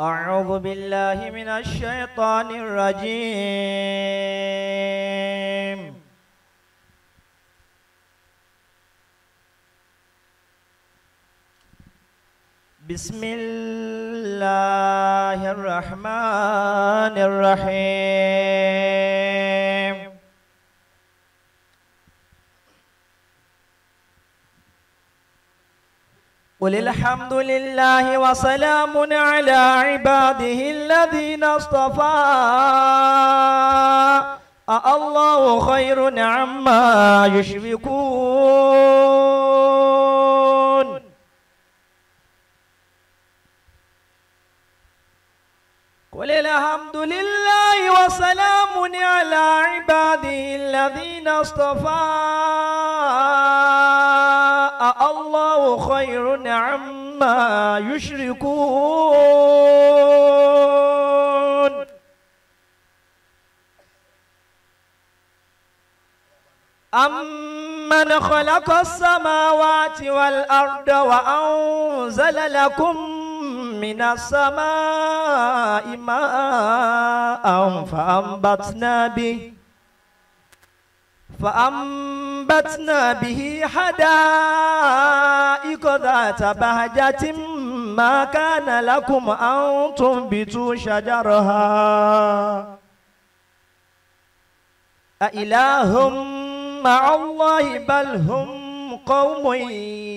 أعوذ بالله من الشيطان الرجيم. بسم الله الرحمن الرحيم. قل الحمد لله وسلام على عباده الذين اصطفى الله خير عما يشركون. قل الحمد لله وسلام على عباده الذين اصطفى الله خير عما يشركون. أمن خلق السماوات والأرض وأنزل لكم من السماء ماء فأنبتنا به حدائق ذات بهجة ما كان لكم أن تنبتوا شجرها أإله مع الله بل هم قوم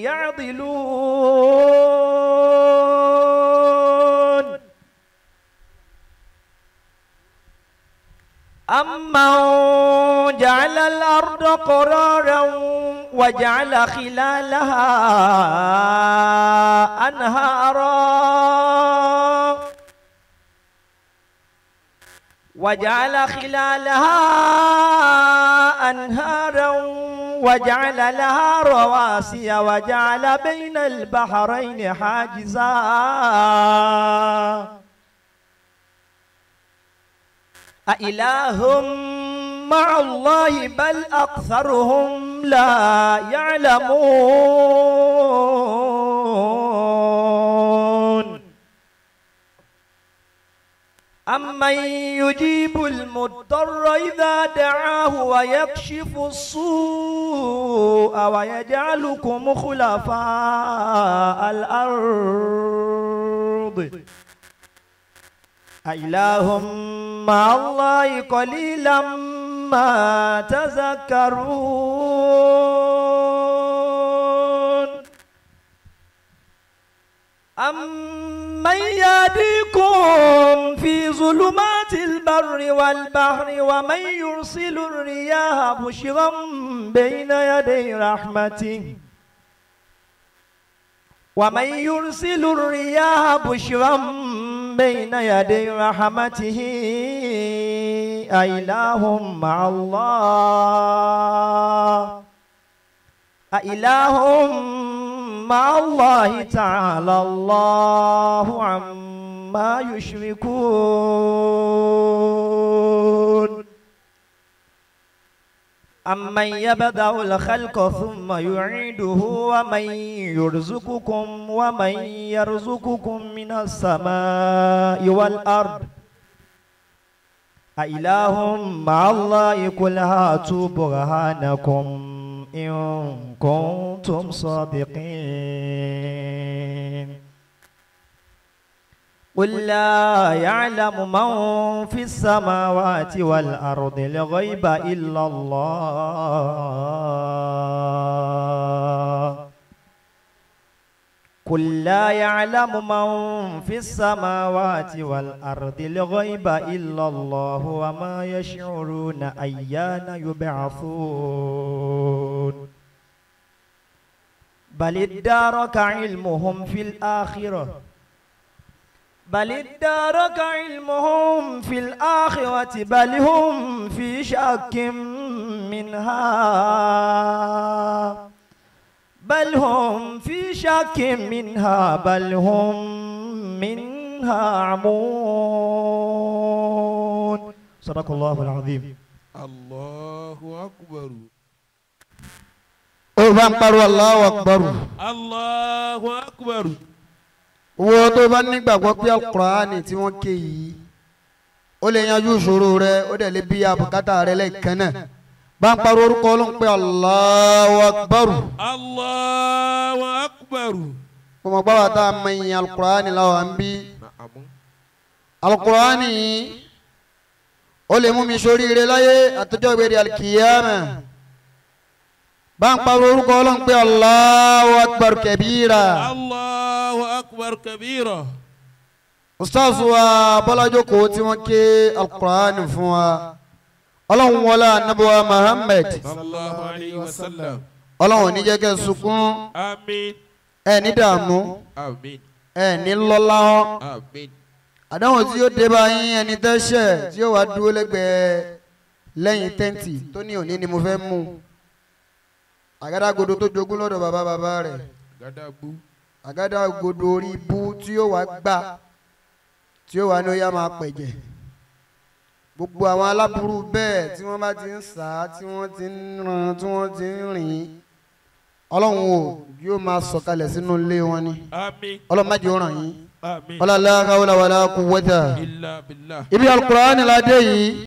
يعدلون. أمن جعل الأرض قرارا وجعل خلالها أنهارا وجعل لها رواسي وجعل بين البحرين حاجزا أإله مع الله بل أكثرهم لا يعلمون. أمن يجيب المضطر إذا دعاه ويكشف السوء ويجعلكم خلفاء الأرض أإله مع الله قليلا ما تذكرون. أمن يهديكم في ظلمات البر والبحر ومن يرسل الرياح بشرا بين يدي رحمته أإله مع الله أإله مع الله تعالى الله عما يشركون. أمن يبدأ الخلق ثم يعيده ومن يرزقكم من السماء والأرض أإله مع الله قل هاتوا برهانكم إن كنتم صادقين. قل لا يعلم من في السماوات والأرض الغيب إلا الله. قل لا يعلم من في السماوات والأرض الغيب إلا الله وما يشعرون أيان يبعثون. بل ادارك علمهم في الآخرة بل هم في شك منها بل هم منها عمون. صدق الله العظيم. الله أكبر. Ó bá ń pariwo Allahu Akbar. Allahu Akbar. Owó tó bá nígbàgbọ́ pé Al-Qur'ani tí wọ́n ké yìí ó lè yanjú ìṣòro rẹ, ó dẹ̀ lè bí àbùkátà rẹ lẹ́ẹ̀kan náà. Bá ń pariwo orúkọ Ọlọ́run pé Allahu Akbar. Allahu Akbar. Kọmọ gbáwa tá a mọ ìyẹn Al-Qur'ani làwọn ń bí. Al-Qur'ani ó lè mú mi ṣoríire láyé àtọ́jọ́ ìgbèrè al-kiyama. Bá ń pariwo orúkọ Ọlọ́run pé Allahu Akbar kabira. Allahu Akbar kabira. Ustaz wa Bọ́lájókòó tí wọ́n ké Al-Qur'ani fún wa. Ọlọ́run wọlé anabuwa Muhammad. Sallallahu alayhi wa sallam. Ọlọ́run ò ní jẹ́ kẹ́ sunkún. Àmín. Ẹ ní dààmú. Àmín. Ẹ ní lọ́lá. Àmín. Àdánwò tí yóò dé bá yín ẹni tẹ́ṣẹ̀ tí yóò wá dúró lẹ́gbẹ̀ẹ́ lẹ́yìn tẹ́ǹtì tó ní òní ni mo fẹ́ mú. Àgádágodo tó jogún lọ́dọ̀ bàbá bàbá rẹ̀. Àgádágodo orí ibú tí yóò wá gbà tí yóò wá ní ó yá máa pẹ̀jẹ̀. Gbogbo àwọn aláburú bẹ́ẹ̀ tí wọ́n bá ti ń sá tí wọ́n ti ń ran tí wọ́n ti ń rìn, Ọlọ́run o yóò máa sọ̀kalẹ̀ sínú ilé wọn ni. Àmín. Ọlọ́run má jẹ́ ó ràn yín. Àmín. Wala la hawla wala quwwata illa billah. Ibi Al-Qur'ani la dé yìí.